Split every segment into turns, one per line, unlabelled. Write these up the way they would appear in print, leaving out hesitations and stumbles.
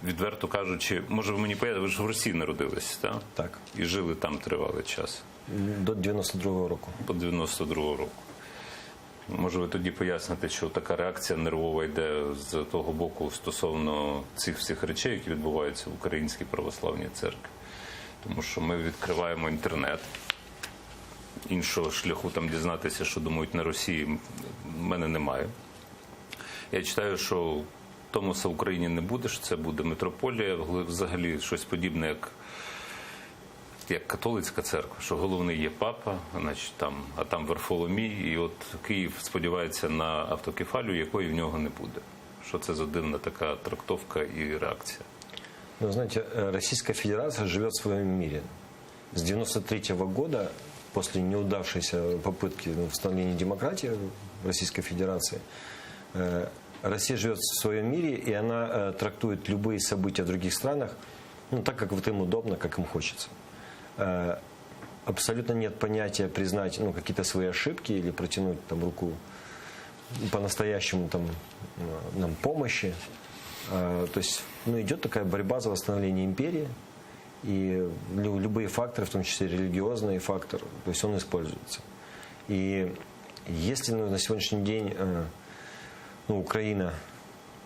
Відверто кажучи, може, ви мені поясните, ви ж в Росії народились, так?
Так.
І жили там тривалий час,
До 92-го року.
по 92-го року. Може, ви тоді поясните, що така реакція нервова йде з того боку стосовно цих всіх речей, які відбуваються в Українській православній церкві. Тому що ми відкриваємо інтернет. Іншого шляху там дізнатися, що думають на Росії, в мене немає. Я читаю, що Томоса в Україні не буде, що це буде митрополія, взагалі щось подібне, як католицька церква, що головний є папа, значить там, а там Варфоломій, і от Київ сподівається на автокефалію, якої в нього не буде. Що це за дивна така трактовка і реакція?
Ну, знаете, Российская Федерация живет в своем мире. С 93 года, после неудавшейся попытки, ну, восстановления демократии в Российской Федерации, Россия живет в своем мире, и она трактует любые события в других странах, ну, так, как вот им удобно, как им хочется. Абсолютно нет понятия признать, ну, какие-то свои ошибки или протянуть там руку по-настоящему там нам помощи. То есть, ну, идет такая борьба за восстановление империи, и любые факторы, в том числе религиозный фактор, то есть он используется. И если, ну, на сегодняшний день ну, Украина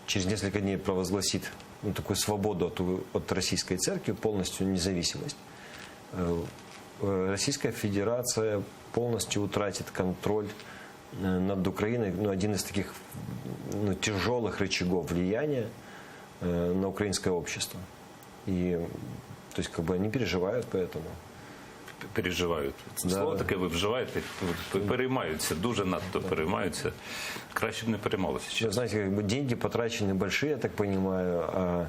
через несколько дней провозгласит, ну, такую свободу от российской церкви, полностью независимость, Российская Федерация полностью утратит контроль над Украиной, ну, один из таких, ну, тяжелых рычагов влияния на украинское общество. И то есть как бы они переживают поэтому.
Переживають. Це
Да.
слово таке ви вживаєте, переймаються, дуже надто переймаються. Краще б не переймалися.
Вы
Чесно.
знаете, как бы деньги потрачены большие, я так понимаю, а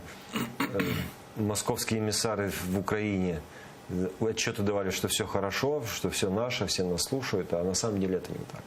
московские эмиссары в Украине отчеты давали, что все хорошо, что все наше, все нас слушают, а на самом деле это не так.